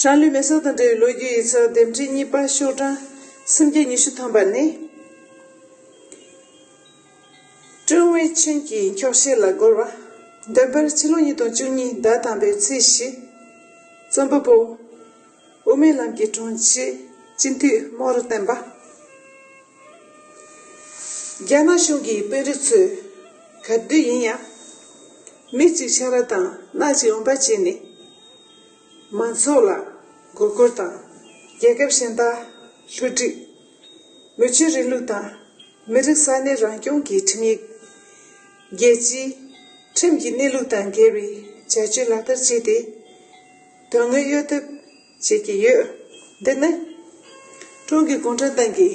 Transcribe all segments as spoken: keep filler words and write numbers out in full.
ཀྲང་ལུའི་མེ་སོར་དང་འབྲེལ་བའི་ལོ་རྒྱུས་ཡིག་ཚགས་ལྡེབ་འཕྲེང་གཉིས་པ། ཤོག་གྲངས་སུམ་བརྒྱ་ཉི་ཤུ་ཐམ་པ་ནས། ཀྲུའུ་ཝེ་ཆུན་གྱི་འཁྱོག་བཤད་ལ་རྒོལ་བ། འདོན་པར་ཕྱི་ལོ་ཉིས་སྟོང་བཅུ་གཉིས་ཟླ་དང་པོའི་ཚེས་བཞི། རྩོམ་པ་པོ། དབུ་མའི་ལམ་གྱི་དྲུང་ཆེ་སྤྱི་འཐུས་རྨོག་རུ་བསྟན་པ། རྒྱ་ནག་གཞུང་གི་དཔོན་རིགས་ཚོས་ག་དུས་ཡིན་ཡང་། མི་གཅིག་ཆ་ར་དང་སྣ་གཅིག་འོང་འབབ་བྱས་ནས། མང་ཚོགས་ལ་མགོ་སྐོར་དང་། རྒྱལ་ཁབ་གཞན་དག་བསླུ་བྲིད། མི་ཆོས་རིང་ལུགས་དང་མི་རིགས་ས་གནས་རང་སྐྱོང་གི་ཁྲིམས་ཡིག་རྒྱལ་སྤྱིའི་ཁྲིམས་ཀྱི་གནས་ལུགས་དང་འགལ་བའི་བྱ་སྤྱོད་ལག་བསྟར་བྱས་ཏེ། དོན་དངོས་གཡོལ་ཐབས་བྱེད་ཀྱི་ཡོད། འདི་ནི་ཀྲུང་གོའི་གུང་ཁྲན་ཏང་གི་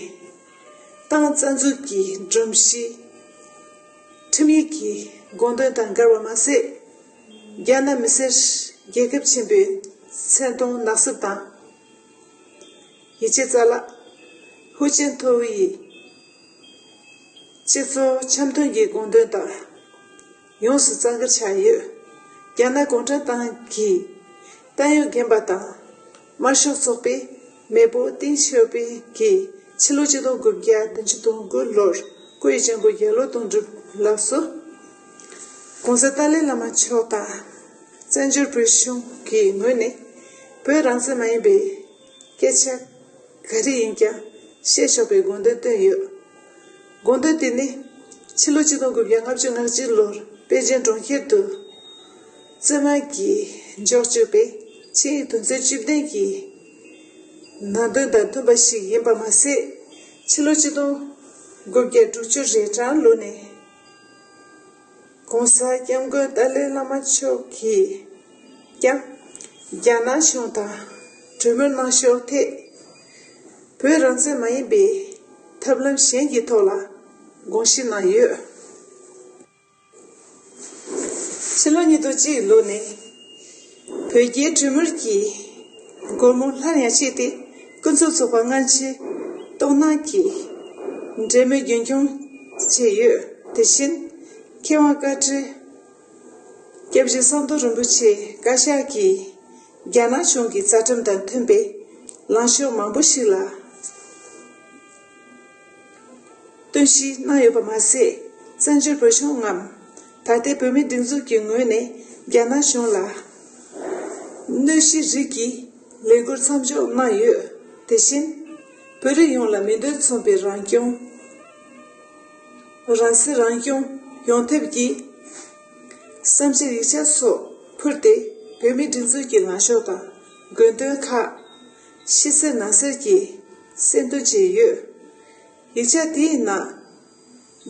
ཏང་རྩ་འཛུགས་ཀྱི་སྒྲོམ་གཞིའི་ཁྲིམས་ཡིག་གི་དགོངས་དོན་དང་འགལ་བ་མ་ཟད། རྒྱ་ནག་མི་སེར་རྒྱལ་ཁབ་ཆེན་པོའི་མཚན་མཐོང་ནག་སུབ་དང་། ཡིད་ཆེས་རྩ་བརླག །ཧུའུ་ཅིན་ཐའོ་ཡི་སྤྱི་ཚོགས་འཆམ་མཐུན་གྱི་དགོངས་དོན་དང་། ཡོངས་སུ་རྩ་འགེངས་བྱས་ཡོད། རྒྱ་ནག་གུང་ཁྲན་ཏང་གི་ཏང་ཡོན་རྒན་པ་དང་། དམར་ཤོག་ཚོགས་པའི་མེས་པོ་ཏིང་ཞའོ་ཕིང་གིས་ཕྱི་ལོ་ཆིག་སྟོང་དགུ་བརྒྱ་བདུན་ཅུ་དོན་དགུ་ལོར་སྐུ་ཡི་སྤྱང་པོ་རྒྱལ་ལོ་དོན་གྲུབ་ལགས་སུ། ༸གོང་ས་ཏཱ་ལའི་བླ་མ་མཆོག་དང་། བཙན་བྱོལ་བོད་གཞུང་གི་ངོས་ནས་བོད་རང་བཙན་མ་ཡིན་པའི་སྐད་ཆ་ག་རེ་ཡིན་ཀྱང་བཤད་ཆོག་པའི་དགོངས་དོན་བཏོན་ཡོད། དགོངས་དོན་དེ་ནི་ཕྱི་ལོ་ཆིག་སྟོང་དགུ་བརྒྱ་ལྔ་བཅུ་ང་གཅིག་ལོར་པེ་ཅིན་གྲོང་ཁྱེར་དུ་བཙུན་མ་གིས་འཇོག་བཅུག་པའི་ཆིངས་ཡིག་དོན་ཚན་བཅུ་བདུན་གྱི་ནང་དོན་དང་མཐུན་པ་ཞིག་ཡིན་པ་མ་ཟད། ཕྱི་ལོ་ཆིག་སྟོང་དགུ་བརྒྱ་དྲུག་ཅུ་རེ་གྲངས་ལོ་ནས་༸གོང་ས་༸སྐྱབས་མགོན་ཏཱ་ལའི་བླ་མ་མཆོག་གིས་ཀྱང་རྒྱ་ནག་གཞུང་དང་གྲོས་མོལ་གནང་ཕྱོགས་ཐད། བོད་རང་བཙན་མ་ཡིན་པའི་ཐབས་ལམ་གཞན་གྱི་ཐོག་ལ་དགོངས་ཞིབ་གནང་ཡོད། ཕྱི་ལོ་ཉིས་སྟོང་གཅིག་ལོ་ནས་བོད་རྒྱའི་གྲོས་མོལ་གྱི་སྒོར་མོ་སླར་ཡང་ཕྱེས་ཏེ། ཀུན་རྫོབ་ཚོགས་པ་སྔ་ཕྱི་གཏོང་གནང་གིས་འབྲེལ་མོལ་རྒྱུན་འཁྱོངས་བྱས་ཡོད། དེ་བཞིན་མཁས་དབང་བཀའ་ཁྲི་སྐྱབས་རྗེ་ཟམ་གདོང་རིན་པོ་ཆེ་བཀའ་ཤག་གིས་རྒྱ་ནག་གཞུང་གི་རྩ་ཁྲིམས་དང་མཐུན་པའི་ལངས་ཕྱོགས་མང་པོ་ཞིག་ལ་བསྟུན་གཞི་གནང་ཡོད་པ་མ་ཟད། བཙན་བྱོལ་བོད་གཞུང་ངམ། ད་ལྟའི་བོད་མིའི་སྒྲིག་འཛུགས་ཀྱི་ངོས་ནས་རྒྱ་ནག་གཞུང་ལ་གནོད་གཞི་རིགས་ཀྱི་ལས་འགུལ་མཚམས་འཇོག་གནང་ཡོད། དེ་བཞིན་བོད་རིགས་ཡོངས་ལ་མི་འདོད་མཚུངས་པའི་རང་སྐྱོང་། རང་སྲིད་རང་སྐྱོང་ཡོང་ཐབས་ཀྱི་བསམ་འཆར་ཡིག་ཆ་སོགས་ཕུལ་ཏེ། བོད་མིའི་སྒྲིག་འཛུགས་ཀྱི་ལངས་ཕྱོགས་དང་དགོས་འདུན་ཁག་ཕྱི་གསལ་ནང་གསལ་གྱིས་གསལ་སྟོན་བྱས་ཡོད། ཡིག་ཆ་དེའི་ནང་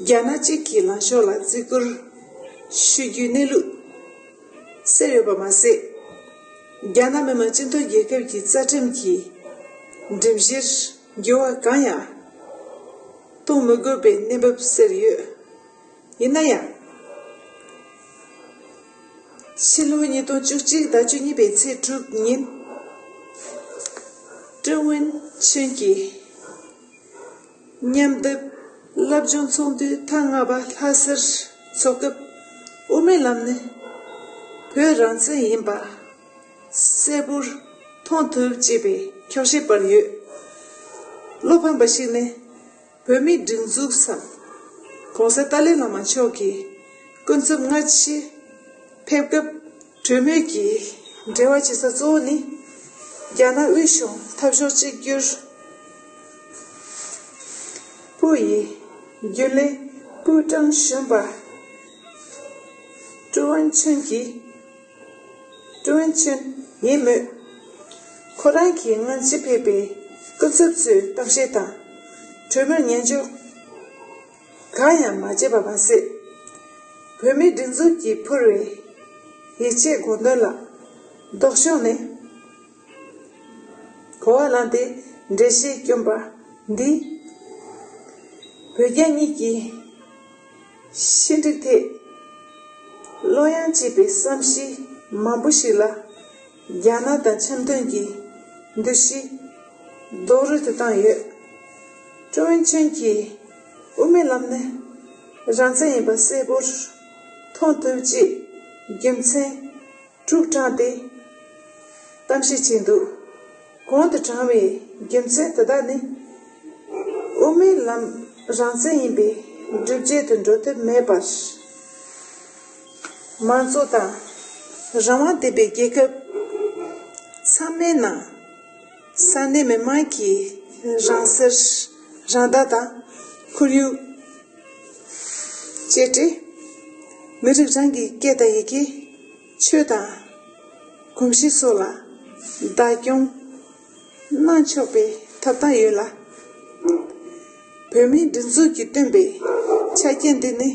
རྒྱ་ནག་གཅིག་གི་ལངས་ཕྱོགས་ལ་བརྩི་བཀུར་ཞུ་རྒྱུའི་གནས་ལུགས་གསལ་ཡོད་པ་མ་ཟད། རྒྱ་ནག་མི་དམངས་སྤྱི་མཐུན་རྒྱལ་ཁབ་ཀྱི་རྩ་ཁྲིམས་ཀྱི་སྒྲིམ་གཞིར་འགྱུར་བ་གང་ཡང་གཏོང་མི་དགོས་པའི་གནས་བབ་གསལ་ཡོད། ཡིན་ན་ཡང་། ཕྱི་ལོ་ཉིས་སྟོང་བཅུ་གཅིག་ཟླ་བཅུ་གཉིས་པའི་ཚེས་དྲུག་ཉིན། ཀྲུའུ་ཝེན་ཆུན་གྱིས་མཉམ་སྡེབ་སློབ་སྦྱོང་ཚོགས་འདུའི་ཐེངས་ལྔ་པ་ལྷ་སར་འཚོགས་སྐབས། དབུ་མའི་ལམ་ནི་བོད་རང་བཙན་ཡིན་པ་གསལ་པོར་མཐོང་ཐུབ་ཅེས་པའི་འཁྱོག་བཤད་སྤེལ་ཡོད། བློ་ཕམ་པ་ཞིག་ནི། བོད་མིའི་སྒྲིག་འཛུགས་སམ། ༸གོང་ས་ཏཱ་ལའི་བླ་མ་མཆོག་གིས་ཀུན་རྫོབ་སྔ་ཕྱི་ཕེབས་སྐབས་གྲོས་མོལ་གྱི་འབྲེལ་བ་བྱེད་ས་གཙོ་བོ་ནི། རྒྱ་ནག་དབུས་གཞུང་འཐབ་ཕྱོགས་གཅིག་གྱུར་པུའུ་ཡི་རྒྱུན་ལས་པུའུ་ཀྲང་གཞོན་པ་ཀྲུའུ་ཝེན་ཆུན་གྱིས། ཀྲུའུ་ཝེན་ཆུན་ཡིན་མོད། ཁོ་རང་གིས་སྔ་ཕྱི་ཕེབས་པའི་སྐུ་ཚབ་ཚོའི་གཏམ་བཤད་དང་གྲོས་མོལ་ཉན་འཇོག་གང་ཡང་མ་བྱས་པ་མ་ཟད། བོད་མིའི་སྒྲིག་འཛུགས་ཀྱིས་ཕུལ་བའི་ཡིག་ཆའི་དགོངས་དོན་ལ་ལྡོག་ཕྱོགས་ནས་གོ་བ་བླངས་ཏེ་འགྲེལ་བཤད་བསྐྱོན་པ་འདིས། བོད་རྒྱ་གཉིས་ཀྱི་ཕྱི་འབྲེལ་ཐད་ལྷོད་ཡངས་བྱས་པའི་བསམ་གཞི་མང་པོ་ཞིག་ལ་རྒྱ་ནག་དང་འཆམ་མཐུན་གྱི་འདུ་ཤེས་རྡོག་རོལ་དུ་བཏང་ཡོད། ཀྲུའུ་ཝེན་ཆུན་གྱིས་དབུ་མའི་ལམ་ནི་རང་བཙན་ཡིན་པ་གསལ་པོར་མཐོང་ཐུབ་ཅེས་རྒྱུ་མཚན་དྲུག་དྲངས་ཏེ་གཏམ་བཤད་བྱས་འདུག། གོང་དུ་དྲངས་པའི་རྒྱུ་མཚན་དེ་དག་ནི། དབུ་མའི་ལམ་རང་བཙན་ཡིན་པས་སྒྲུབ་བྱེད་དུ་འགྲོ་ཐབས་མེད་པར། མང་གཙོ་དང་རང་དབང་ལྡན་པའི་རྒྱལ་ཁབ་ཚང་མའི་ནང་ས་གནས་མི་མང་གི་རང་སེལ་རང་བདག་དང་ཁོར་ཡུག། བཅད་ཁྲིད། མི་རིགས་རང་གི་སྐད་དང་ཡི་གེ། ཆོས་དང་གོམས་གཤིས་སོགས་ལ་བདག་སྐྱོང་གནང་ཆོག་པའི་ཐོབ་ཐང་ཡོད་ལ། བོད་མིའི་སྒྲིག་འཛུགས་ཀྱིས་བཏོན་པའི་ཆ་རྐྱེན་འདི་ནི་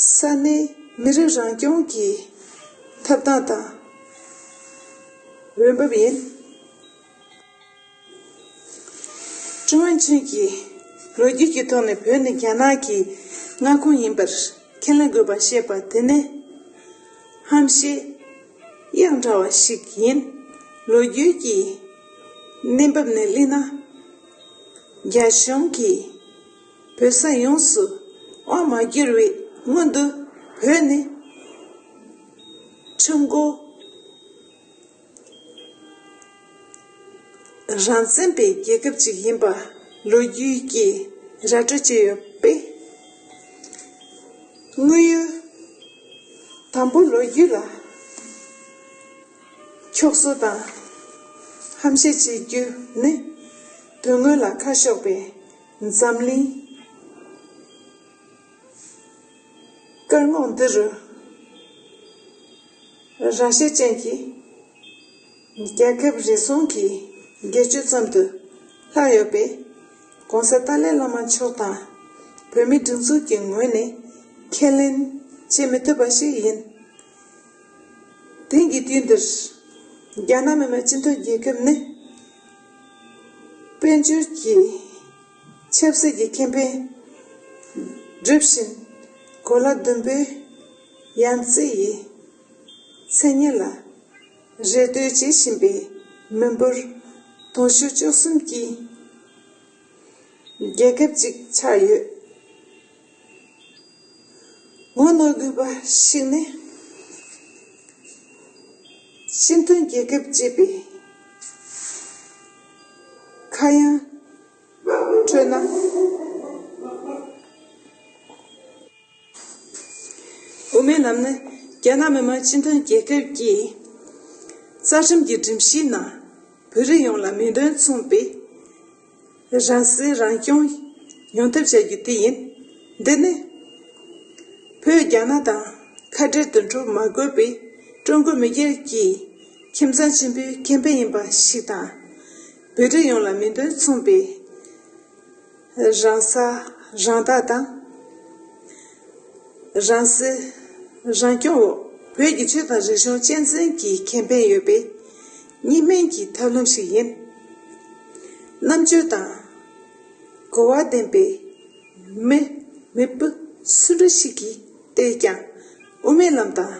ས་གནས་མི་རིགས་རང་སྐྱོང་གི་ཐོབ་ཐང་དང་འོས་འབབ་ཡིན། ཀྲུང་ཝུན་ཆུན་གྱིས་ལོ་རྒྱུས་ཀྱི་ཐོག་ནས་བོད་ནི་རྒྱ་ནག་གི་མངའ་ཁོངས་ཡིན་པར་ཁས་ལེན་དགོས་པ་བཤད་པ་དེ་ནི་ཧམ་བཤད་ཡང་འདྲ་བ་ཞིག་ཡིན། ལོ་རྒྱུས་ཀྱི་གནས་བབ་ནས་གླེང་ན། རྒྱ་གཞུང་གིས་བོད་ས་ཡོངས་སུ་དབང་མ་བསྒྱུར་བའི་སྔོན་དུ་བོད་ནི་ཁྲིམས་འགལ། རང་བཙན་པའི་རྒྱལ་ཁབ་ཅིག་ཡིན་པ་ལོ་རྒྱུས་ཀྱིས་ར་སྤྲོད་བྱས་ཡོད་པས། དངོས་ཡོད་དང་པོ་ལོ་རྒྱུས་ལ་འཁྱོག་བཟོ་དང་ཧམ་བཤད་བྱེད་རྒྱུ་ནི་དོན་དངོས་ལ་ཁ་ཕྱོགས་པའི་འཛམ་གླིང་། སྐར་ངོ་འདི་རུ་རང་ཤེད་ཅན་གྱི་རྒྱལ་ཁབ་རེ་ཟུང་གི་སྒེར་གཅོད་ཙམ་དུ་ལྷག་ཡོད་པས། ༸གོང་ས་ཏཱ་ལའི་བླ་མ་མཆོག་དང་བོད་མིའི་སྒྲིག་འཛུགས་ཀྱི་ངོས་ནས་ཁས་ལེན་བྱེད་མི་ཐུབ་པ་ཞིག་ཡིན། དེང་གི་དུས་འདིར་རྒྱ་ནག་མི་དམངས་སྤྱི་མཐུན་རྒྱལ་ཁབ་ནི། དཔལ་འབྱོར་གྱི་ཆབ་སྲིད་ཀྱི་ཁེ་ཕན་སྒྲུབ་བཞིན། གོ་ལ་ཟླུམ་པོའི་ཡང་རྩེ་ཡི་མཚན་སྙན་ལ་རེ་ལྟོས་བྱེད་བཞིན་པའི་མི་འབོར་དུང་ཕྱུར་བཅུ་གསུམ་གྱི་རྒྱལ་ཁབ་ཅིག་ཆགས་ཡོད། ངོ་གནོང་དགོས་པ་ཞིག་ནི། སྤྱི་མཐུན་རྒྱལ་ཁབ་ཅེས་པའི་ཁ་གཡང་ཁྲོད་ན། དབུ་མའི་ལམ་ནི་རྒྱ་ནག་མི་དམངས་སྤྱི་མཐུན་རྒྱལ་ཁབ་ཀྱི་རྩ་ཁྲིམས་ཀྱི་སྒྲིམ་གཞིའི་ནང་བོད་རིགས་ཡོངས་ལ་མིང་དོན་མཚུངས་པའི་རང་སྲིད་རང་སྐྱོང་ཡོང་ཐབས་བྱ་རྒྱུ་དེ་ཡིན། འདི་ནི་བོད་རྒྱ་ནག་དང་ཁ་བྲལ་དུ་འགྲོ་མ་དགོས་པའི་ཀྲུང་གོ་མི་སྒེར་གྱི་ཁྱིམ་ཚང་ཆེན་པོའི་ཁེ་ཕན་ཡིན་པ་ཞིག་དང་། བོད་རིགས་ཡོངས་ལ་མིང་དོན་མཚུངས་པའི་རང་ས་རང་བདག་དང་། རང་སྲིད་རང་སྐྱོང་འོག་བོད་ཀྱི་ཆོས་དང་རིག་གཞུང་གཅེས་འཛིན་གྱི་ཁེ་ཕན་ཡོད་པའི་གཉིས་སྨན་གྱི་ཐབས་ལམ་ཞིག་ཡིན། རྣམ་དཔྱོད་དང་གོ་བ་ལྡན་པའི་མི་མི་བུ་སུ་འདྲ་ཞིག་གིས་བལྟས་ཀྱང་དབུ་མའི་ལམ་དང་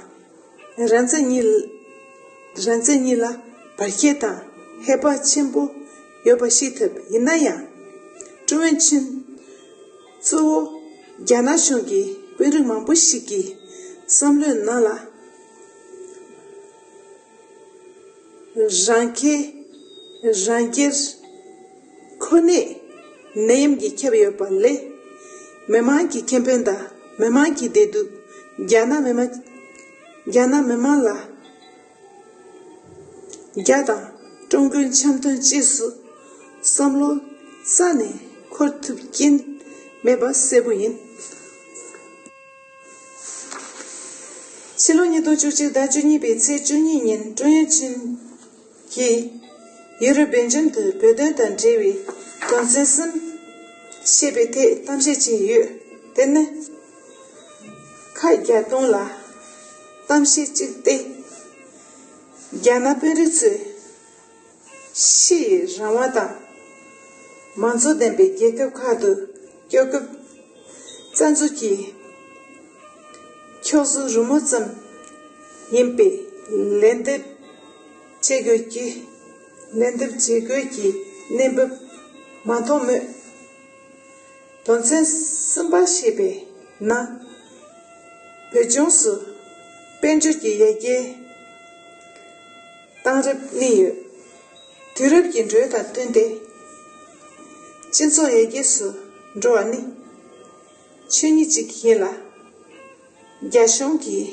རང་བཙན་གཉིས་རང་བཙན་གཉིས་ལ་བར་ཁྱད་དང་ཧེ་བག་ཆེན་པོ་ཡོད་པ་ཤེས་ཐུབ། ཡིན་ན་ཡང་ཀྲུང་ཝུན་ཆུན་གཙོ་བོ་རྒྱ་ནག་གཞུང་གི་དཔོན་རིགས་མང་པོ་ཞིག་གི་བསམ་བློའི་ནང་ལ། རང་ཁེ་རང་སྒེར་ཁོ་ནའི་ནད་ཡམས་ཀྱིས་ཁྱབ་ཡོད་པ་ལས། མི་མང་གི་ཁེ་ཕན་དང་མི་མང་གི་བདེ་སྡུག་རྒྱ་ནག་མི་མང་རྒྱ་ནག་མི་མང་ལ། རྒྱ་དང་ཀྲུང་གོའི་འཆམ་མཐུན་རྗེས་སུ་བསམ་བློ་རྩ་ནས་འཁོར་ཐུབ་ཀྱིན་མེད་པ་གསལ་པོ་ཡིན། ཕྱི་ལོ་ཉིས་སྟོང་བཅུ་གཅིག་ཟླ་བཅུ་གཉིས་པའི་ཚེས་བཅུ་གཉིས་ཉིན་ཀྲུང་ཝུན་ཆུན་གྱིས་ཡུ་རོབ་སྦེལ་ཇམ་དུ་བོད་དོན་དང་འབྲེལ་བའི་དོན་ཚན་གསུམ་ཞེས་པའི་ཐད་གཏམ་བཤད་བྱས་ཡོད། དེ་ནི་ཁ་བརྒྱ་སྟོང་ལ་གཏམ་བཤད་གཅིག་སྟེ། རྒྱ་ནག་དཔོན་རིགས་ཚོས་ཕྱི་ཡི་རང་དབང་དང་མང་གཙོ་ལྡན་པའི་རྒྱལ་ཁབ་ཁག་ཏུ་སྐྱོད་སྐབས་རྩ་འཛུགས་ཀྱི་འཁྱོག་བཟོ་རི་མོ་ཙམ་ཡིན་པས་ལན་འདེབས་བྱེད་དགོས་ཀྱི་ལན་འདེབས་བྱེད་དགོས་ཀྱི་གནས་བབ་མ་མཐོང་མོད། དོན་ཚན་གསུམ་པ་ཞེས་པའི་ནང་བོད་ལྗོངས་སུ་དཔལ་འབྱོར་གྱི་ཡར་རྒྱས་གཏང་རིམ་གནས་ཡོད། དུས་རབས་ཀྱི་འགྲོས་དང་བསྟུན་ཏེ་སྤྱི་ཚོགས་ཡར་རྒྱས་སུ་འགྲོ་བ་ནི་ཆོས་ཉིད་ཅིག་ཡིན་ལ། རྒྱ་གཞུང་གིས་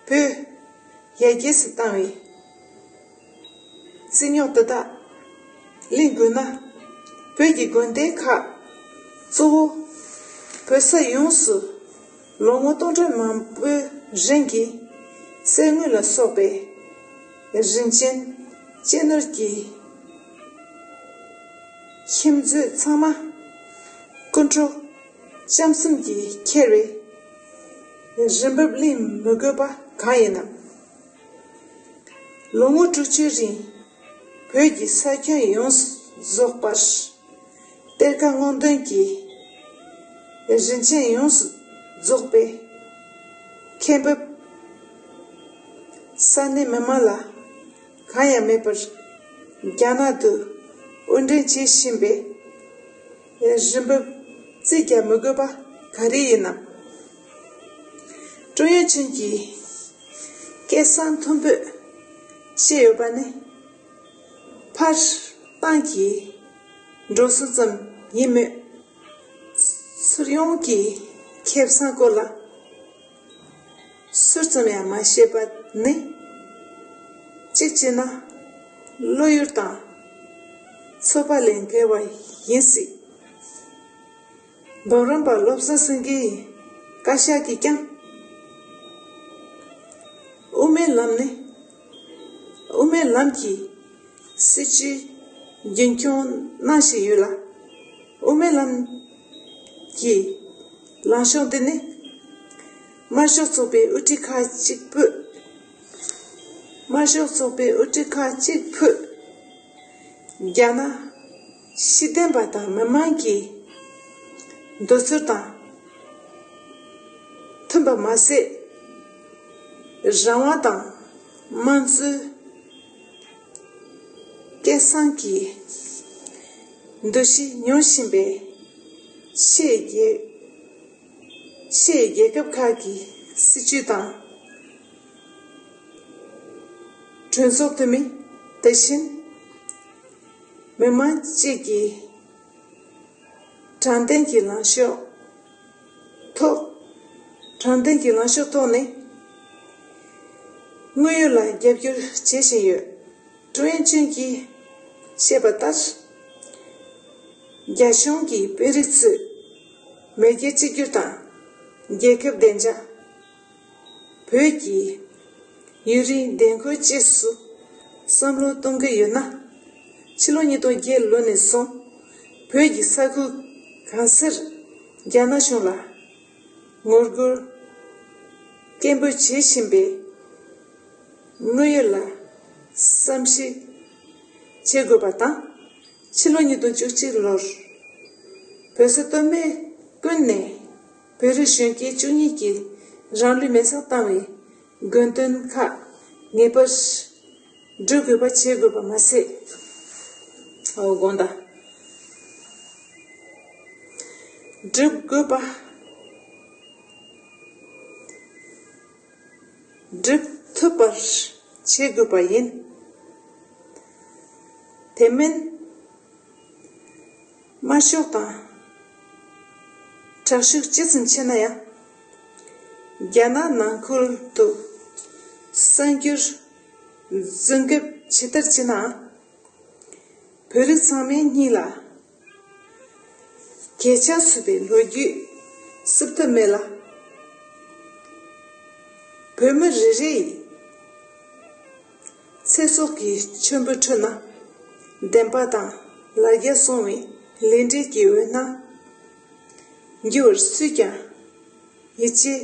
བོད་ཡར་རྒྱས་སུ་བཏང་བའི་རྩིས་རྙོག་དེ་དག་གླེང་དགོས་ན། བོད་ཀྱི་དགོན་སྡེ་ཁག་གཙོ་བོ་བོད་ས་ཡོངས་སུ་ལོ་ངོ་སྟོང་ཕྲག་མང་པོའི་རིང་གི་གསེར་དངུལ་ལ་སོགས་པའི་རིན་ཆེན་གཅེས་ནོར་གྱི་ཁྱིམ་མཛོད་ཚང་མ་སྐུ་འཕྲོག་ལྕམ་གསུམ་གྱིས་ཁྱེར་བའི་རིན་འབབ་གླེང་མི་དགོས་པ་གང་ཡིན་ནམ། ལོ་ངོ་དྲུག་ཅུའི་རིང་བོད་ཀྱི་ས་ཁྱོན་ཡོངས་སུ་རྫོགས་པར་གཏེར་ཁ་སྔོག་འདོན་གྱི་རིན་ཆེན་ཡོངས་སུ་རྫོགས་པའི་ཁེ་འབབ་ས་གནས་མི་མང་ལ་གང་ཡང་མེད་པར་རྒྱ་ནག་ཏུ་དབོར་འདྲེན་བྱེད་བཞིན་པའི་རིན་འབབ་རྩིས་རྒྱག་མི་དགོས་པ་ག་རེ་ཡིན་ནམ། ཀྲུང་དབྱང་ཅུན་གྱིས་སྐད་གསང་མཐོན་པོས་བཤད་ཡོད་པ་ནི་ཕར་ཏང་གི་འགྲོ་སོང་ཙམ་ཡིན་མོད། ཚུར་ཡོང་གི་ཁེ་བཟང་སྐོར་ལ་ཟུར་ཙམ་ཡང་མ་བཤད་པ་ནི། གཅིག་བྱས་ན་བློ་ཡུལ་དང་ཚོད་དཔག་ལས་འགལ་བ་ཡིན་སྲིད། འབུམ་རམས་པ་བློ་བཟང་སེང་གེའི་བཀའ་ཤག་གིས་ཀྱང་། དབུ་མའི་ལམ་ནི། དབུ་མའི་ལམ་གྱི་སྲིད་བྱུས་རྒྱུན་འཁྱོངས་གནང་བཞིན་ཡོད་ལ། དབུ་མའི་ལམ་གྱི་ལངས་ཕྱོགས་འདི་ནི། དམར་ཤོག་ཚོགས་པའི་དབུ་ཁྲིད་ཁག་ཅིག་ཕུད། དམར་ཤོག་ཚོགས་པའི་དབུ་ཁྲིད་ཁག་ཅིག་ཕུད། རྒྱ་ནག་ཤེས་ལྡན་པ་དང་མི་མང་གི་འདོད་ཚུལ་དང་མཐུན་པ་མ་ཟད། རང་དབང་དང་དམངས་གཙོའི་སྐད་གསང་གི་འདུ་ཤེས་ཉུང་བཞིན་པའི་ཕྱིའི་རྒྱལ་ཕྱིའི་རྒྱལ་ཁབ་ཁག་གི་སྲིད་བྱུས་དང་གྲོས་ཚོགས་འཐུས་མི། དེ་བཞིན་མི་མང་བཅས་ཀྱིས་དྲང་བདེན་གྱི་ལངས་ཕྱོགས་ཐོག་དྲང་བདེན་གྱི་ལངས་ཕྱོགས་ཐོག་ནས་དངོས་ཡོད་ལ་རྒྱབ་སྐྱོར་བྱེད་བཞིན་ཡོད། ཀྲུང་དབྱང་ཅུན་གྱིས་བཤད་པ་ལྟར། རྒྱ་གཞུང་གིས་དཔོན་རིགས་ཚོས་མེས་རྒྱལ་གཅིག་གྱུར་དང་རྒྱལ་ཁབ་བདེ་འཇགས། བོད་ཀྱི་ཡུན་རིང་བདེ་འཁོད་བཅས་སུ་བསམ་བློ་གཏོང་གི་ཡོད་ན། ཕྱི་ལོ་ཉིས་སྟོང་བརྒྱད་ལོ་ནས་བཟུང་བོད་ཀྱི་ས་ཁུལ་གང་སར་རྒྱ་ནག་གཞུང་ལ་ངོ་རྒོལ་སྐད་འབོད་བྱེད་བཞིན་པའི་དངོས་ཡོད་ལ་བསམ་གཞིག་བྱེད་དགོས་པ་དང་། ཕྱི་ལོ་ཉིས་སྟོང་བཅུ་གཅིག་ལོར་བོད་ས་སྟོད་སྨད་ཀུན་ནས་བོད་རིགས་གཞོན་སྐྱེས་བཅུ་གཉིས་ཀྱིས་རང་ལུས་མེར་སྲེག་བཏང་བའི་དགོས་འདུན་ཁག་ངེས་པར་སྒྲུབ་དགོས་པ་བྱེད་དགོས་པ་མ་ཟད། ཨོ་དགོངས་དག་སྒྲུབ་དགོས་པ། སྒྲུབ་ཐུབ་པར་བྱེད་དགོས་པ་ཡིན། དེ་མིན། དམར་ཤོག་དང་དྲག་ཤུགས་ཅི་ཙམ་ཆེ་ན་ཡང་། རྒྱ་ནག་ནང་ཁུལ་དུ་གསར་འགྱུར་རྫུན་རྐུབ་ཇི་ལྟར་ཆེ་ནའང་། བོད་རིགས་ཚང་མའི་སྙིང་ལ་གས་ཆག་ཚུད་པའི་ལོ་རྒྱུས་བསུབ་ཐབས་མེད་ལ། བོད་མི་རེ་རེ་ཡི་ཚེ་སྲོག་གི་མཆོད་འབུལ་ཁྲོད་ན་བདེན་པ་དང་ལ་རྒྱ་སྲུང་བའི་ལས་འབྲས་ཀྱི་འོད་སྣང་འགྱུར་བར་སུས་ཀྱང་ཡིད་ཆེས་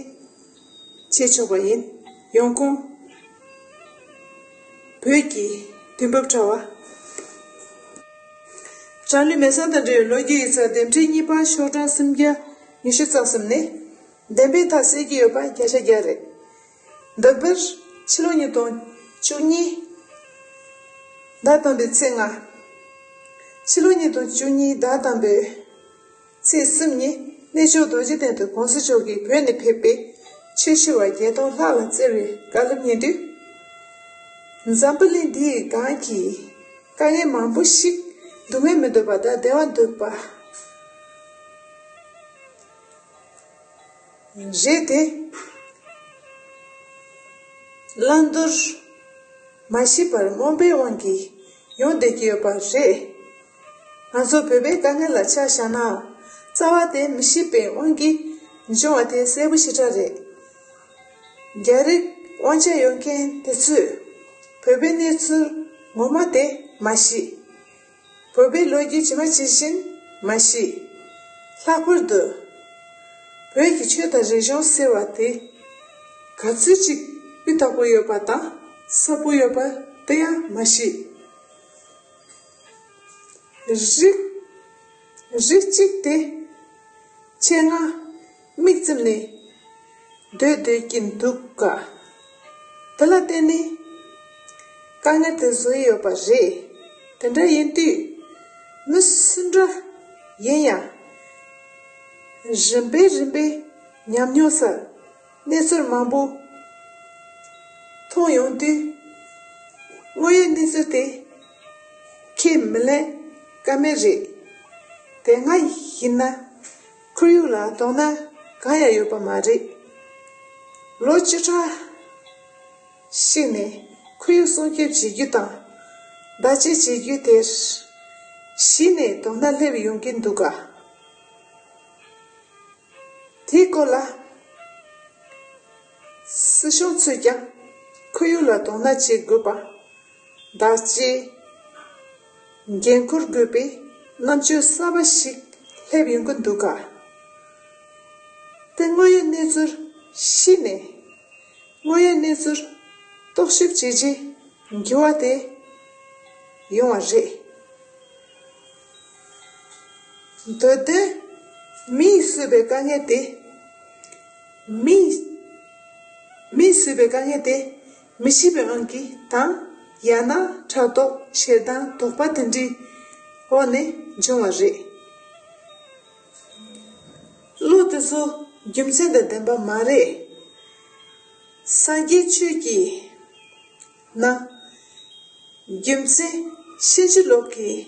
བྱེད་ཆོག་པ་ཡིན། ཡོང་ཁུངས། བོད་ཀྱི་དུས་བབ་དྲ་བ། རང་ལུས་མེར་སྲེག་དང་འབྲེལ་བའི་ལོ་རྒྱུས་ཡིག་ཚགས་འདེམས་ཁྲིད་གཉིས་པ་ཤོག་གྲངས་སུམ་བརྒྱ་ཉི་ཤུ་རྩ་གསུམ་ནས། བདེན་པའི་མཐའ་གསལ་གྱི་ཡོད་པ་བརྒྱ་ཆ་བརྒྱ་རེད། འདི་ལྟར་ཕྱི་ལོ་ཉིས་སྟོང་བཅུ་གཉིས་ཟླ་དང་པོའི་ཚེས་ལྔ། ཕྱི་ལོ་ཉིས་སྟོང་བཅུ་གཉིས་ཟླ་དང་པོའི་ཚེས་གསུམ་ཉིན་གནས་མཆོག་རྡོ་རྗེ་གདན་དུ་༸གོང་ས་མཆོག་གིས་བོད་ནས་ཕེབས་པའི་ཆོས་ཞུ་བ་བརྒྱད་སྟོང་ལྷག་ལ་བསྩལ་བའི་བཀའ་སློབ་སྙན་སྒྲོན། འཛམ་བུ་གླིང་འདིའི་སྒང་གི་ དཀའ་ངལ་མང་པོ་ཞིག་སྡུག་བསྔལ་མི་འདོད་པ་དང་བདེ་བ་འདོད་པ་རེད་དེ། བླང་དོར་མ་ཤེས་པར་རྨོངས་པའི་དབང་གིས་ཡོང་བསྡད་ཀྱི་ཡོད་པ་རེད། ང་ཚོ་བོད་པའི་དཀའ་ངལ་ལ་ཆ་བཞག་ན། རྩ་བ་དེ་མི་ཤེས་པའི་དབང་གིས་འབྱུང་བ་དེ་གསལ་པོ་ཞེ་དྲག་རེད། རྒྱ་རིགས་དབང་ཆ་ཡོད་མཁན་དེ་ཚོས་བོད་པའི་གནས་ཚུལ་ངོ་མ་དེ་མ་ཤེས། བོད་པའི་ལོ་རྒྱུས་ཇི་མ་ཇི་བཞིན་མ་ཤེས། ལྷག་པར་དུ་བོད་ཀྱི་ཆོས་དང་རིག་གཞུང་ཟེར་བ་དེ་ག་ཚོད་ཅིག་སྤུས་དག་པོ་ཡོད་པ་དང་ཟབ་པོ་ཡོད་པ་དེ་ཡང་མ་ཤེས། རིགས་རིགས་གཅིག་དེ་ཆེད་མངགས་མིག་བཙུམ་ནས་སྡོད་སྡོད་ཀྱིན་འདུག་ག་དེ་ལ་བརྟེན་ནས་དཀའ་ངལ་དེ་བཟོ་ཡི་ཡོད་པ་རེད། དེ་འདྲ་ཡིན་དུས་མི་སུ་འདྲ་ཡིན་ཡང་རིམ་པས་རིམ་པས་ཉམས་མྱོང་གསར་གནས་ཚུལ་མང་པོ་མཐོང་ཡོང་དུས་དངོས་ཡོད་གནས་ཚུལ་དེ་ཁས་མི་ལེན་ཀ་མེད་རེད། དེ་སྔ་ཡིན་ན་ཁོར་ཡུག་ལ་དོ་སྣང་གང་ཡང་ཡོད་པ་མ་རེད། ལོ་བཅུ་ཕྲག་ཞིག་ནས་ཁོར་ཡུག་སྲུང་སྐྱོབ་བྱེད་རྒྱུ་དང་བདག་གཅེས་བྱེད་རྒྱུ་དེར་གཞི་ནས་དོ་སྣང་སླེབས་ཡོང་གིན་འདུག་ག་དེའི་སྐོར་ལ་སྲིད་གཞུང་ཚོས་ཀྱང་ཁོར་ཡུག་ལ་དོ་སྣང་བྱེད་དགོས་པ། བདག་གཅེས། འགན་འཁུར་དགོས་པའི་རྣམ་དཔྱོད་གསར་པ་ཞིག་སླེབས་ཡོང་གི་འདུག་ག་དེ་དངོས་ཡོད་གནས་ཚུལ་ཤེས་ནས་དངོས་ཡོད་གནས་ཚུལ་རྟོག་ཞིབ་བྱས་རྗེས་འགྱུར་བ་དེ་ཡོང་བ་རེད། འདོད་དོན་མི་ཡིས་བཟོས་པའི་དཀའ་ངལ་དེ། མི་མི་བཟོས་པའི་དཀའ་ངལ་དེ་མི་ཤེས་པའི་དབང་གིས་དང་ཡང་ན་ཕྲག་དོག་ཞེ་སྡང་དོགས་པ་དེ་འདྲའི་འོག་ནས་བྱུང་བ་རེད། བློ་དེ་ཚོ་རྒྱུ་མཚན་དང་ལྡན་པ་མ་རེད། སངས་རྒྱས་ཆོས་ཀྱི་ནང་རྒྱུ་མཚན་ཕྱིན་ཅི་ལོག་གིས་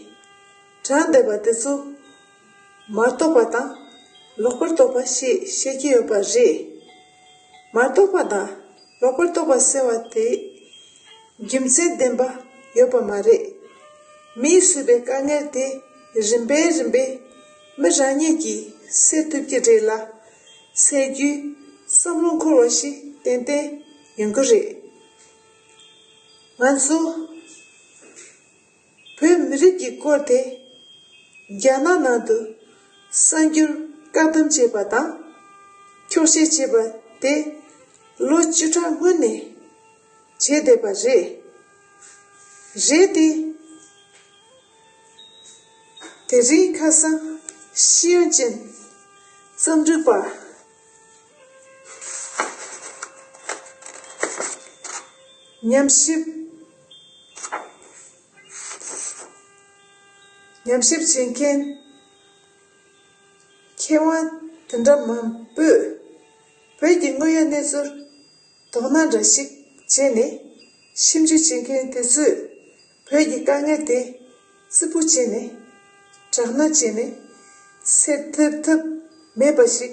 དྲངས་བསྡད་པ་དེ་ཚོ་མ་རྟོགས་པ་དང་ལོག་པར་རྟོག་པ་ཞེས་བཤད་ཀྱི་ཡོད་པ་རེད། མ་རྟོགས་པ་དང་ལོག་པར་རྟོག་པ་ཟེར་བ་དེ་རྒྱུ་མཚན་ལྡན་པ་ཡོད་པ་མ་རེད། མིས་བཟོས་པའི་དཀའ་ངལ་དེ་རིམ་པས་རིམ་པས་མི་རང་ཉིད་ཀྱིས་སེལ་ཐུབ་ཀྱི་རེད་ལ། སེལ་རྒྱུའི་བསམ་བློ་འཁོར་བ་ཞིག་ཏན་ཏན་ཡོང་གི་རེད། ང་ཚོ་བོད་མི་རིགས་ཀྱི་སྐོར་དེ་རྒྱ་ནག་ནང་དུ་གསར་འགྱུར་བཀག་སྡོམ་བྱས་པ་དང་འཁྱོག་བཤད་བྱས་པ་དེ་ལོ་བཅུ་ཕྲག་སྔོན་ནས་བྱས་བསྡད་པ་རེད། རེད་དེ། དེ་རིང་ཁ་སང་ཤེས་ཡོན་ཅན་རྩོམ་སྒྲིག་པ། ཉམས་ཞིབ། ཉམས་ཞིབ་བྱེད་མཁན་མཁས་དབང་དེ་འདྲ་མང་པོས་བོད་ཀྱི་དངོས་ཡོད་གནས་ཚུལ་དོ་སྣང་འདྲ་ཞིག་བྱས་ནས་ཞིབ་འཇུག་བྱེད་མཁན་དེ་ཚོས་བོད་ཀྱི་དཀའ་ངལ་དེ་རྩིག་པོ་བྱས་ནས་དྲག་གནོན་བྱས་ནས་སེལ་ཐུབ་ཐུབ་མེད་པ་ཞིག་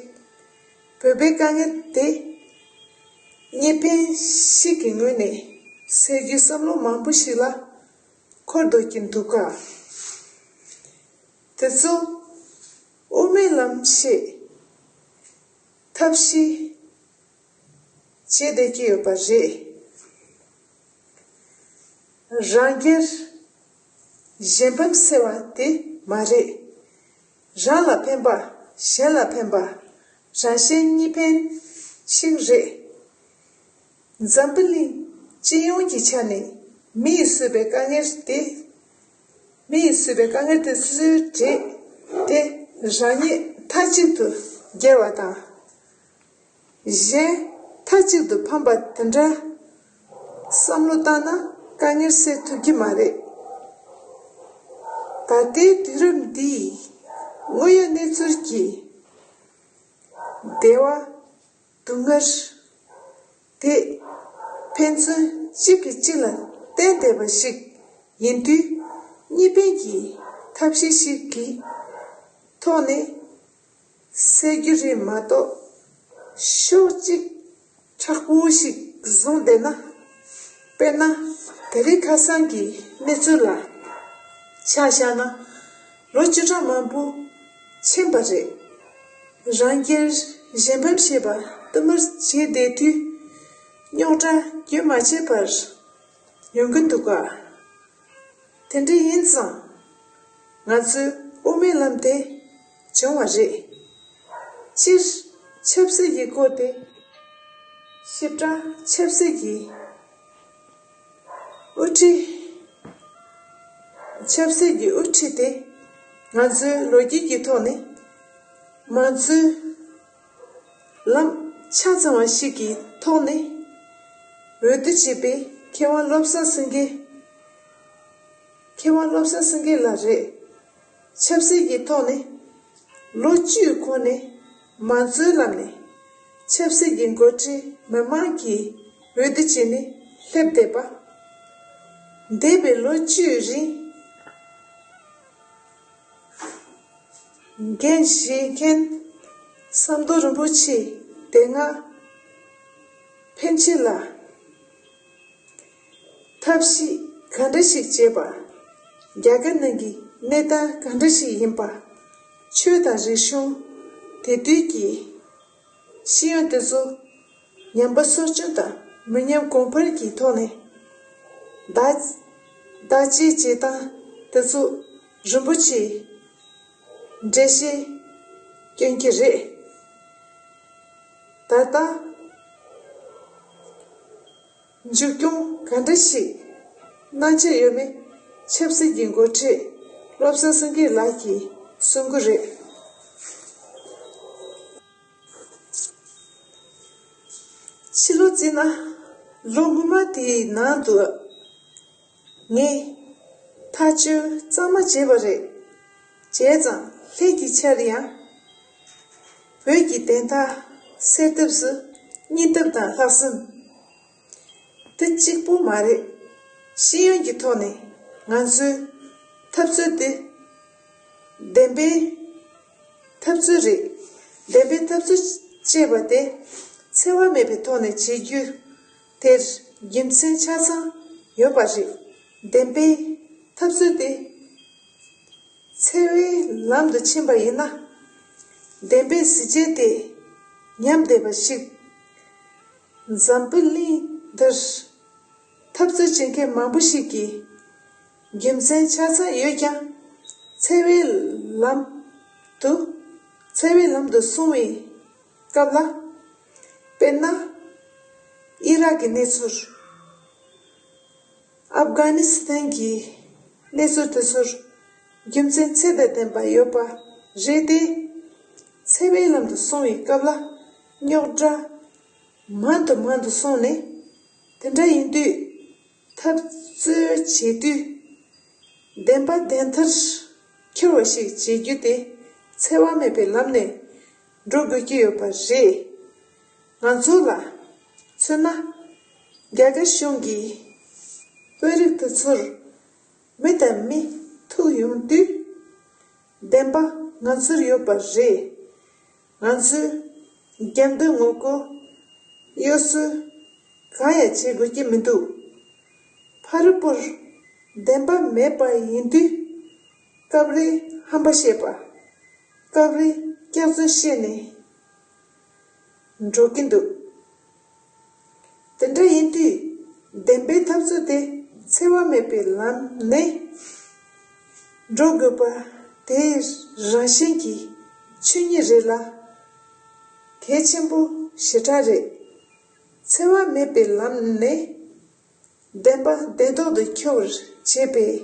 བོད་པའི་དཀའ་ངལ་དེ་གཉིས་ཕན་ཞིག་གི་ངོས་ནས་སེལ་རྒྱུའི་བསམ་བློ་མང་པོ་ཞིག་ལ་འཁོར་འདོད་ཀྱིན་འདུག་ག་དེ་ཚོ་དབུ་མའི་ལམ་ཞེས་ཐབས་ཤེས་བྱས་བསྡད་ཀྱི་ཡོད་པ་རེད། རང་སྒེར་གཞན་ཕམ་ཟེར་བ་དེ་མ་རེད། རང་ལ་ཕན་པ་གཞན་ལ་ཕན་པ་རང་གཞན་གཉིས་ཕན་ཞིག་རེད། འཛམ་བུ་གླིང་སྤྱི་ཡོངས་ཀྱི་ཆ་ནས་མི་ཡིས་བཟོས་པའི་དཀའ་ངལ་དེ། མི་ཡིས་བཟོས་པའི་དཀའ་ངལ་དེ་སུའི་གྲས་དེ་རང་ཉིད་མཐའ་གཅིག་ཏུ་རྒྱལ་བ་དང་། གཞན་མཐའ་གཅིག་ཏུ་ཕམ་པ་དེ་འདྲ་བསམ་བློ་བཏང་ན་དཀའ་ངལ་སེལ་ཐུབ་ཀྱི་མ་རེད། ད་ལྟའི་དུས་རབས་འདིའི་དངོས་ཡོད་གནས་ཚུལ་གྱིས་བདེ་བ་སྡུག་བསྔལ་དེ་ཕན་ཚུན་གཅིག་གིས་གཅིག་ལ་བརྟེན་བསྡད་པ་ཞིག་ཡིན་དུས། གཉིས་ཕན་གྱི་ཐབས་ཤེས་ཤིག་གི་ཐོག་ནས་སེལ་རྒྱུ་རེད་མ་གཏོགས། ཕྱོགས་གཅིག་མཁྲེགས་པོ་ཞིག་བཟུང་བསྡད་ན། དཔེར་ན། དེ་རིང་ཁ་སང་གི་གནས་ཚུལ་ལ་ཆ་བཞག་ན། ལོ་བཅུ་ཕྲག་མང་པོ་ཕྱིན་པ་རེད། རང་སྒེར་གཞན་ཕམ་བྱེད་པ་དུ་མར་བྱས་བསྡད་དུས། རྙོག་དྲ་རྒྱུན་མ་ཆད་པར་ཡོང་གི་འདུག་ག། དེ་འདྲ་ཡིན་ཙང་། ང་ཚོའི་དབུ་མའི་ལམ་དེ་བྱུང་བ་རེད། སྤྱིར་ཆབ་སྲིད་ཀྱི་སྐོར་དེ། ཞིབ་ཕྲ་ཆབ་སྲིད་ཀྱི་དབུ་ཁྲིད། ཆབ་སྲིད་ཀྱི་དབུ་ཁྲིད་དེ་ང་ཚོའི་ལོ་རྒྱུས་ཀྱི་ཐོག་ནས་མང་གཙོའི་ལམ་ཆ་ཚང་བ་ཞིག་གི་ཐོག་ནས་འོས་བསྡུ་བྱས་པའི་མཁས་དབང་བློ་བཟང་སེང་གེ། མཁས་དབང་བློ་བཟང་སེང་གེ་ལགས་རེད། ཆབ་སྲིད་ཀྱི་ཐོག་ནས་ལོ་བཅུའི་གོང་ནས་མང་གཙོའི་ལམ་ནས་ཆབ་སྲིད་ཀྱི་འགོ་ཁྲིད་མི་མང་གིས་འོས་བསྡུ་བྱས་ནས་སླེབས་བསྡད་པ། འདས་པའི་ལོ་བཅུའི་རིང་འགན་བཞེས་མཁན་ཟམ་གདོང་རིན་པོ་ཆེ་དེ་སྔ་ཕན་ཆད་ལ། ཐབས་ཤེས་ག་འདྲ་ཞིག་བྱས་པ། རྒྱ་གར་ནང་གི་གནས་སྟངས་ག་འདྲ་ཞིག་ཡིན་པ། ཆོས་དང་རིག་གཞུང་། དེ་དུས་ཀྱི་ཤེས་ཡོན་དེ་ཚོ་ཉམས་པ་གསོ་སྐྱོང་དང་མི་ཉམས་གོང་འཕེལ་གྱི་ཐོག་ནས་བདག་བདག་གཅེས་བྱེད་སྟངས་དེ་ཚོ་རིན་པོ་ཆེའི་འགྲེལ་བཤད་སྐྱོན་གྱི་རེད། ད་ལྟ། མཇུག་སྐྱོང་ག་འདྲ་ཞིག་གནང་འཆར་ཡོད་མེད་ཆབ་སྲིད་ཀྱི་འགོ་ཁྲིད་བློ་བཟང་སེང་གེ་ལགས་ཀྱིས་གསུང་གི་རེད། ཕྱི་ལོ་རྩིས་ན་ལོ་སྔོན་མ་དེའི་ནང་དུ་ངས་ཐག་གཅོད་གཙང་མ་བྱས་པ་རེད། བྱས་ཙང་ལྷན་གྱི་ཆར་ཡང་བོད་ཀྱི་བདེན་མཐའ་སེལ་ཐབས་སུ་སྙིང་སྟོབས་དང་ལྷག་བསམ། དེ་གཅིག་པུ་མ་རེད། ཤེས་ཡོན་གྱི་ཐོག་ནས་ང་ཚོའི་འཐབ་རྩོད་དེ་བདེན་པའི་འཐབ་རྩོད་རེད། བདེན་པའི་འཐབ་རྩོད་ཅེས་པ་དེ་འཚེ་བ་མེད་པའི་ཐོག་ནས་བྱེད་རྒྱུ་དེར་རྒྱུ་མཚན་ཆ་ཚང་ཡོད་པ་རེད། བདེན་པའི་འཐབ་རྩོད་དེ་འཚེ་བའི་ལམ་དུ་ཕྱིན་པ་ཡིན་ན། བདེན་པའི་གཟི་བརྗིད་དེ་ཉམས་བསྡད་པ་ཞིག་འཛམ་བུ་གླིང་འདིར་འཐབ་རྩོད་བྱེད་མཁན་མང་པོ་ཞིག་གིས་རྒྱུ་མཚན་ཆ་ཚང་ཡོད་ཀྱང་། འཚེ་བའི་ལམ་དུ། འཚེ་བའི་ལམ་དུ་སོང་བའི་སྐབས་ལ། དཔེར་ན། ཨི་རག་གི་གནས་ཚུལ། ཨབ་གྷ་ནི་སི་ཐན་གྱི་གནས་ཚུལ་དེ་ཚོར་རྒྱུ་མཚན་ཚད་དང་ལྡན་པ་ཡོད་པ་རེད་དེ། འཚེ་བའི་ལམ་དུ་སོང་བའི་སྐབས་ལ་རྙོག་དྲ་མང་དུ་མང་དུ་སོང་ནས། དེ་འདྲ་ཡིན་དུས་འཐབ་རྩོད་བྱེད་དུས་བདེན་པ་བདེན་མཐར་འཁྱོལ་བ་ཞིག་བྱེད་རྒྱུ་དེ་འཚེ་བ་མེད་པའི་ལམ་ནས་འགྲོ་དགོས་ཀྱི་ཡོད་པ་རེད། ང་ཚོ་ལ་མཚོན་ན། རྒྱ་གར་གཞུང་གིས་དཔོན་རིགས་དེ་ཚོར་མི་དང་མི་ཐུག་ཡོང་དུས། བདེན་པ་ང་ཚོར་ཡོད་པ་རེད། ང་ཚོས་རྒྱབ་མདུན་ངོ་རྒོལ་གཡོ་ཟོལ་གང་ཡང་བྱེད་དགོས་ཀྱི་མི་འདུག་ཕ་རི་པུར་བདེན་པ་མེད་པ་ཡིན་དུས། སྐབས་རེ་ཧམ་པ་བཤད་པ། སྐབས་རེ་སྐྱག་རྫུན་བཤད་ནས་འགྲོ་གི་འདུག་དེ་འདྲ་ཡིན་དུས། བདེན་པའི་འཐབ་རྩོད་དེ་འཚེ་བ་མེད་པའི་ལམ་ནས་འགྲོ་དགོས་པ་དེ་རང་བཞིན་གྱི་ཆོས་ཉིད་རེད་ལ། གལ་ཆེན་པོ་ཞེ་དྲག་རེད། འཚེ་བ་མེད་པའི་ལམ་ནས་བདེན་པ་བདེན་ཐོག་ཏུ་འཁྱོལ་བར་བྱེད་པའི།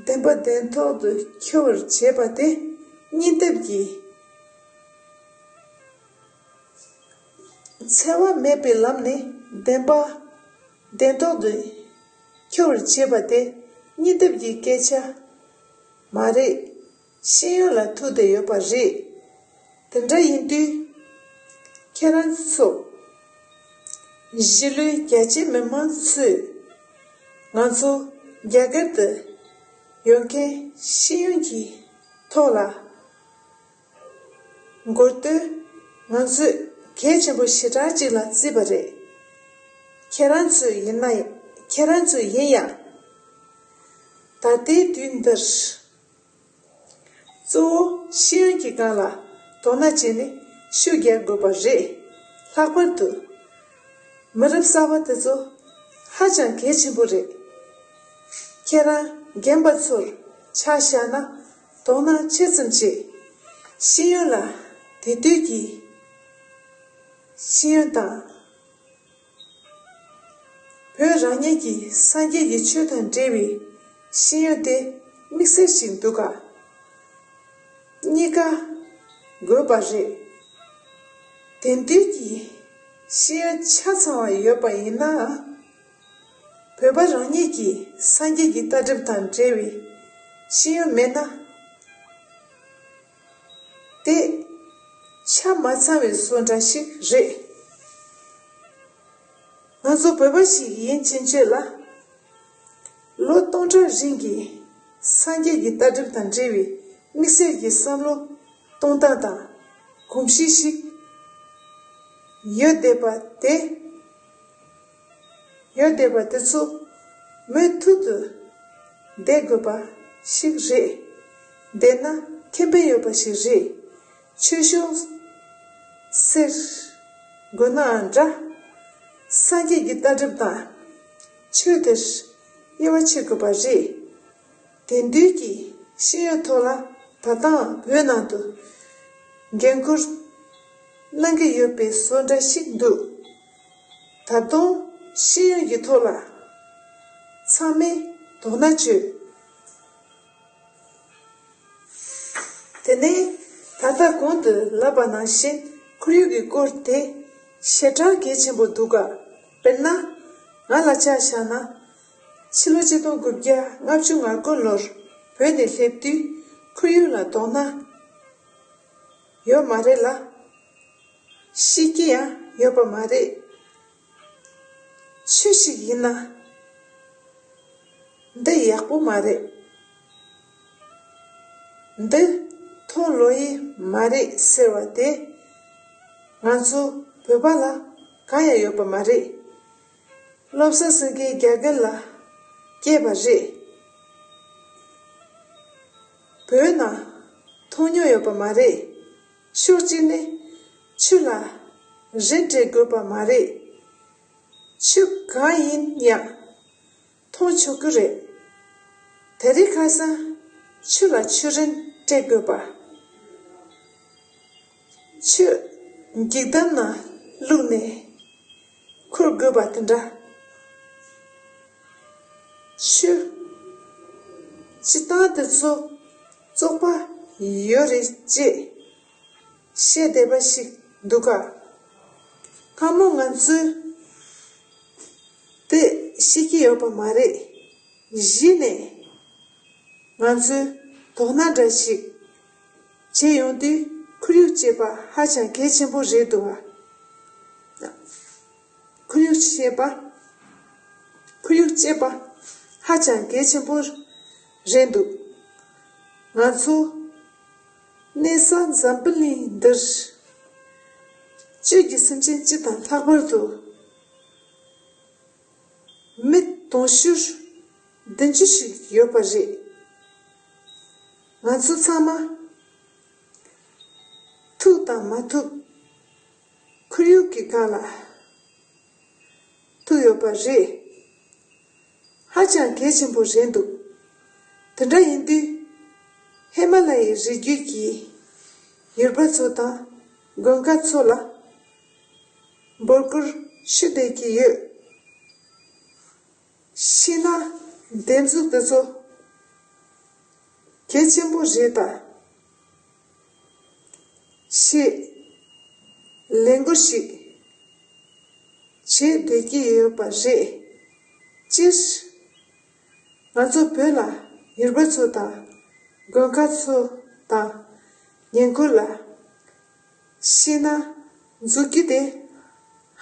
བདེན་པ་བདེན་ཐོག་ཏུ་འཁྱོལ་བར་བྱེད་པ་དེ་སྙིང་སྟོབས་ཀྱི། འཚེ་བ་མེད་པའི་ལམ་ནས་བདེན་པ་བདེན་ཐོག་ཏུ་འཁྱོལ་བར་བྱེད་པ་དེ་སྙིང་སྟོབས་ཀྱི་སྐད་ཆ་མ་རེད། ཤེས་ཡོན་ལ་ཐུག་བསྡད་ཡོད་པ་རེད། དེ་འདྲ་ཡིན་དུས། ཁྱེད་རང་ཚོ། གཞིས་ལུས་རྒྱ་ཆེ་མི་མང་ཚོས་ང་ཚོ། རྒྱ་གར་དུ་ཡོད་མཁན་ཤེས་ཡོན་གྱི་ཐོག་ལ་འགོ་སྟོད་ང་ཚོས་གལ་ཆེན་པོ་ཞེ་དྲག་ཅིག་ལ་བརྩིས་པ་རེད། ཁྱེད་རང་ཚོས་ཡིན་ན་ཁྱེད་རང་ཚོས་ཡིན་ཡང་། ད་ལྟའི་དུས་འདིར། གཙོ་བོ་ཤེས་ཡོན་གྱི་སྒང་ལ་དོ་སྣང་བྱས་ནས་ཤུགས་རྒྱག་དགོས་པ་རེད། ལྷག་པར་དུ་མི་རབས་གསར་པ་དེ་ཚོ་ཧ་ཅང་གལ་ཆེན་པོ་རེད། ཁྱེད་རང་རྒན་པ་ཚོར་ཆ་བཞག་ན་དོ་སྣང་ཆེ་ཙམ་བྱས། ཤེས་ཡོན་ལ་དེ་དུས་ཀྱི་ཤེས་ཡོན་དང་། བོད་རང་ཉིད་ཀྱི་སངས་རྒྱས་ཀྱི་ཆོས་དང་འབྲེལ་བའི་ཤེས་ཡོན་དེ་དམིགས་བསལ་ཞིག་འདུག་ག་གཉིས་ཀ་དགོས་པ་རེད། དེང་དུས་ཀྱི་ཤེས་ཡོན་ཆ་ཚང་བ་ཡོད་པ་ཡིན་ན། བོད་པ་རང་ཉིད་ཀྱི་སངས་རྒྱས་ཀྱི་ལྟ་གྲུབ་དང་འབྲེལ་བའི་ཤེས་ཡོན་མེད་ན། དེ་ཆ་མ་ཚང་བའི་བཟོ་འདྲ་ཞིག་རེད། ང་ཚོ་བོད་པ་ཞིག་ཡིན་ཕྱིན་ཆད་ལ། ལོ་སྟོང་ཕྲག་རིང་གི་སངས་རྒྱས་ཀྱི་ལྟ་གྲུབ་དང་འབྲེལ་བའི་དམིགས་བསལ་གྱི་བསམ་བློ་གཏོང་སྟངས་དང་གོམས་གཤིས་ཤིག་ཡོད་བསྡད་པ་དེ། ཡོད་བསྡད་པ་དེ་ཚོ་མུ་མཐུད་དུ་བསྡད་དགོས་པ་ཞིག་རེད། བསྡད་ན་ཁེ་ཕན་ཡོད་པ་ཞིག་རེད། ཆོས་ཕྱོགས་ཟེར་དགོས་ནའང་འདྲ། སངས་རྒྱས་ཀྱི་ལྟ་གྲུབ་དང་ཆོས་དེར་དབྱེ་བ་ཕྱེ་དགོས་པ་རེད། དེང་དུས་ཀྱི་ཤེས་ཡོན་ཐོག་ལ་ད་ལྟའང་བོད་ནང་དུ་འགན་ཁུར་གནང་གི་ཡོད་པའི་བཟོ་འདྲ་ཞིག་འདུག་ད་དུང་ཤེས་ཡོན་གྱི་ཐོག་ལ་ཚང་མས་དོ་སྣང་བྱོས། དེ་ནས་ད་ལྟ་གོང་དུ་ལབ་པ་ནང་བཞིན་ཁོར་ཡུག་གི་སྐོར་དེ་ཞེ་དྲག་གལ་ཆེན་པོ་འདུག་ག་དཔེར་ན། ང་ལ་ཆ་བཞག་ན། ཕྱི་ལོ་ཆིག་སྟོང་དགུ་བརྒྱ་ལྔ་བཅུ་ང་དགུ་ལོར་བོད་ནས་སླེབས་དུས་ཁོར་ཡུག་ལ་དོ་སྣང་ཡོད་མ་རེད་ལ། ཤེས་ཀྱི་ཡང་ཡོད་པ་མ་རེད། ཆོས་ཤིག་ཡིན་ན། འདི་ཡག་པོ་མ་རེད། འདི་མཐོང་ལོ་ཡི་མ་རེད་ཟེར་བ་དེ། ང་ཚོ་བོད་པ་ལ་གང་ཡང་ཡོད་པ་མ་རེད། བློ་བཟང་སེང་གེ་རྒྱ་རྒན་ལ་སྐྱེས་པ་རེད། བོད་ནང་མཐོང་མྱོང་ཡོད་པ་མ་རེད། ཕྱོགས་གཅིག་ནས་ཆུ་ལ་རི་སྤྲད་དགོས་པ་མ་རེད། ཆུ་གང་ཡིན་ཡང་མཐོང་ཆོག་གི་རེད། དེ་རིང་ཁ་སང་ཆུ་ལ་ཆུ་རིན་སྤྲད་དགོས་པ། ཆུ་འགྱིག་དམ་ནང་བླུགས་ནས་ཁུར་དགོས་པ་དེ་འདྲ། ཆུ་སྤྱིར་བཏང་དེ་ཚོ་བཙོག་པ་ཡོད་རེད་ཅེས་བཤད་བསྡད་པ་ཞིག་འདུག་ག་སྔ་མོ་ང་ཚོས་དེ་ཤེས་ཀྱི་ཡོད་པ་མ་རེད། གཞི་ནས་ང་ཚོས་དོ་སྣང་འདྲ་ཞིག་བྱེད་ཡོང་དུས་ཁོར་ཡུག་ཅེས་པ་ཧ་ཅང་གལ་ཆེན་པོ་རེད་འདུག་ག་ཁོར་ཡུག་ཅེས་པ། ཁོར་ཡུག་ཅེས་པ་ཧ་ཅང་གལ་ཆེན་པོ་རེད་འདུག་ང་ཚོ་གནས་ས་འཛམ་བུ་གླིང་འདིར་བཅུད་ཀྱི་སེམས་ཅན་སྤྱི་དང་ལྷག་པར་དུ་མི་དུང་ཕྱུར་བདུན་ཅུ་ཞིག་ཡོད་པ་རེད། ང་ཚོ་ཚང་མ་ཐུག་དང་མ་ཐུག་ཁོར་ཡུག་གི་སྒང་ལ་ཐུག་ཡོད་པ་རེད། ཧ་ཅང་གལ་ཆེན་པོ་རེད་འདུག་དེ་འདྲ་ཡིན་དུས་ཧི་མ་ལ་ཡའི་རི་རྒྱུད་ཀྱི་ཡུལ་པ་ཚོ་དང་དགོན་ཁག་ཚོ་ལ་འབོད་སྐུལ་ཞུ་བསྡད་ཀྱི་ཡོད། ཤེས་ན་འདེབས་འཛུགས་དེ་ཚོ་གལ་ཆེན་པོ་རེད་ད། ཞེས་ལས་འགུལ་ཞིག་བྱེད་བསྡད་ཀྱི་ཡོད་པ་རེད། སྤྱིར་ང་ཚོ་བོད་ལ་ཡུལ་པ་ཚོ་དང་དགོན་ཁག་ཚོ་དང་ཉེ་འཁོར་ལ་ཤེས་ན་འཛུགས་རྒྱུ་དེ་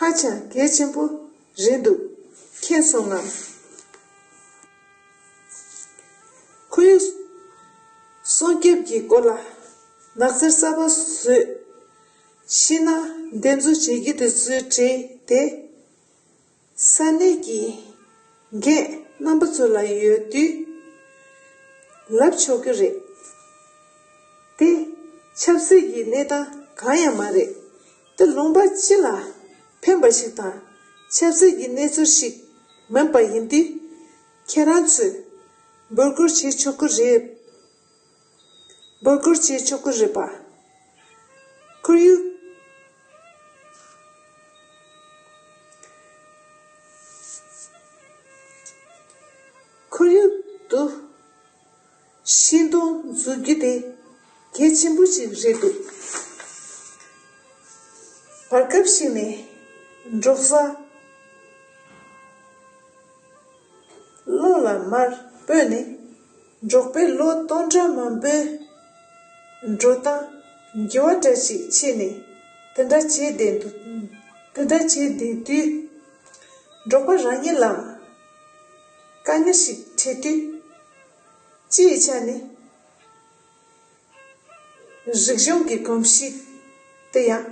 ཧ་ཅང་གལ་ཆེན་པོ་རེད་འདུག་མཁྱེན་སོང་ངམ། གྱི་སྐོར་ལ་ནགས་ཚལ་གསར་པ་བཟོས། ཤིང་ནགས་འདེབས་འཛུགས་བྱེད་རྒྱུ་དེ་ཚོའི་གྲས་དེ་ས་གནས་ཀྱི་འགན་རྣམ་པ་ཚོ་ལ་ཡོད་དུས་ལབ་ཆོག་གི་རེད། དེ་ཆབ་སྲིད་ཀྱི་གནས་སྟངས་གང་ཡང་མ་རེད། དེ་ལུང་པ་སྤྱི་ལ་ཕན་པ་ཞིག་དང་ཆབ་སྲིད་ཀྱི་གནས་ཚུལ་ཞིག་མིན་པ་ཡིན་དུས། ཁྱེད་རང་ཚོས་འབོད་སྐུལ་བྱེད་ཆོག་གི་རེད། འབོད་སྐུལ་བྱེད་ཆོག་གི་རེད་པ། ཁོར་ཡུག་ཁོར་ཡུག་ཏུ་ཤིང་སྡོང་འཛུགས་རྒྱུ་དེ་གལ་ཆེན་པོ་ཞིག་རེད་འདུག་བར་སྐབས་ཤིག་ནས་འབྲོག་ས་ཀླུང་ལ་མར་སྤོས་ནས་འབྲོག་པའི་ལོ་སྟོང་ཕྲག་མང་པོའི་འགྲོ་སྟངས་འགྱུར་བ་འདྲ་ཞིག་ཕྱིན་ནས་དེ་འདྲ་བྱས་བསྡད་འདུག་དེ་འདྲ་བྱས་བསྡད་དུས་འབྲོག་པ་རང་ཉིད་ལ་དཀའ་ངལ་ཞིག་འཕྲད་དུས་སྤྱི་ཡི་ཆ་ནས་རིག་གཞུང་གི་གོམས་གཤིས་དེ་ཡང་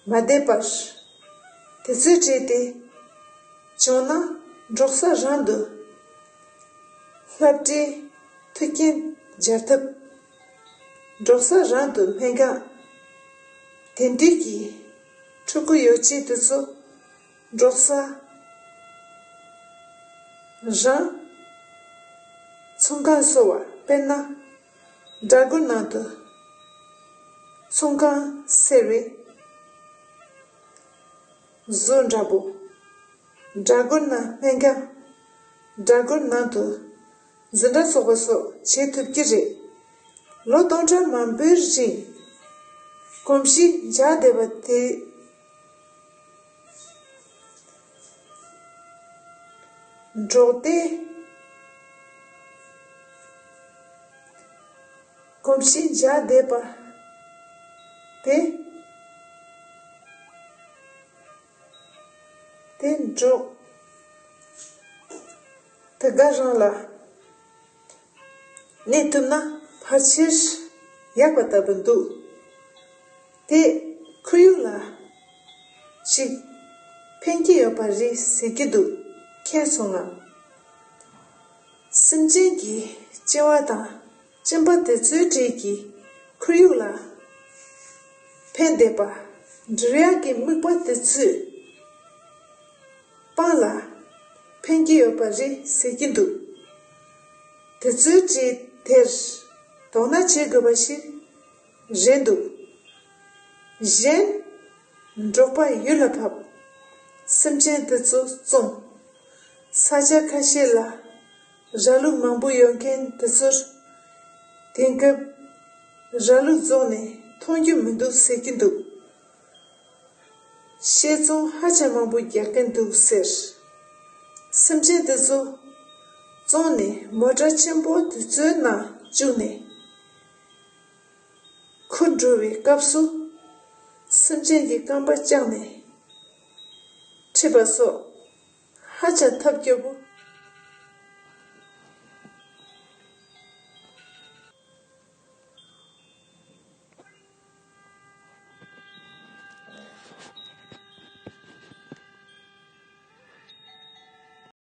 མ་བསྡད་པར། དེ་ཚོའི་གྲས་དེ་བྱུང་ན་འབྲོག་ས་རང་དུ་སློབ་གྲྭའི་མཐུན་རྐྱེན་སྦྱར་ཐབས། འབྲོག་ས་རང་དུ་སྨན་ཁང་དེང་དུས་ཀྱི་ཕྲུ་གུ་ཡོ་བྱད་དེ་ཚོ་འབྲོག་ས་རང་ཚོང་ཁང་བཟོ་བ། དཔེར་ན། སྦྲ་གུར་ནང་དུ་ཚོང་ཁང་ཟེར་བའི་བཟོ་འདྲ་པོ། སྦྲ་གུར་ནང་སྨན་ཁང་། སྦྲ་གུར་ནང་དུ་འཛིན་གྲྭ་ཚོགས་པ་སོགས་བྱེད་ཐུབ་ཀྱི་རེད། ལོ་སྟོང་ཕྲག་མང་པོའི་རིང་གོམས་གཤིས་འཇགས་བསྡད་པ་དེ། འབྲོག་སྡེ་གོམས་གཤིས་འཇགས་བསྡད་པ་དེ། དེ་འབྲོག་དེ་ག་རང་ལ་གནས་ཐུབ་ན་ཕལ་ཆེར་ཡག་པ་ལྟ་བུ་འདུག་དེ་ཁོར་ཡུག་ལ་ཞིག་ཕན་གྱི་ཡོད་པ་རེད་ཟེར་གྱི་འདུག་ཁྱེད་ཚོ་ང་སེམས་ཅན་གྱི་སྐྱེ་བ་དང་གཅིན་པ་དེ་ཚོའི་གྲས་ཀྱི་ཁོར་ཡུག་ལ་ཕན་བསྡད་པ། འབྲི་གཡག་གི་རྨིག་པ་དེ་ཚོས་སྤང་ལ་ཕན་གྱི་ཡོད་པ་རེད་ཟེར་གྱི་འདུག་དེ་ཚོའི་གྲས་དེར་དོ་སྣང་བྱེད་དགོས་པ་ཞིག་རེད་འདུག་གཞན། འབྲོག་པ་ཡུལ་ལ་བབས། སེམས་ཅན་དེ་ཚོ་བཙོང་། ས་ཆ་ཁ་ཤས་ལ་ར་ལུག་མང་པོ་ཡོད་མཁན་དེ་ཚོར་དེང་སྐབས་ར་ལུག་བཙོང་ནས་མཐོང་རྒྱུ་མི་འདུག་ཟེར་གྱི་འདུག་བཤས་ཚོང་ཧ་ཅང་མང་པོ་རྒྱག་གིན་འདུག་ཟེར། སེམས་ཅན་དེ་ཚོ་བཙོང་ནས་མོ་ཊ་ཆེན་པོ་དེ་ཚོའི་ནང་བཅུག་ནས་འཁུར་འགྲོ་བའི་སྐབས་སུ། སེམས་ཅན་གྱི་རྐང་པ་བཅག་ནས་ཁྲིད་པ་སོགས་ཧ་ཅང་ཐབས་སྐྱོ་པོ་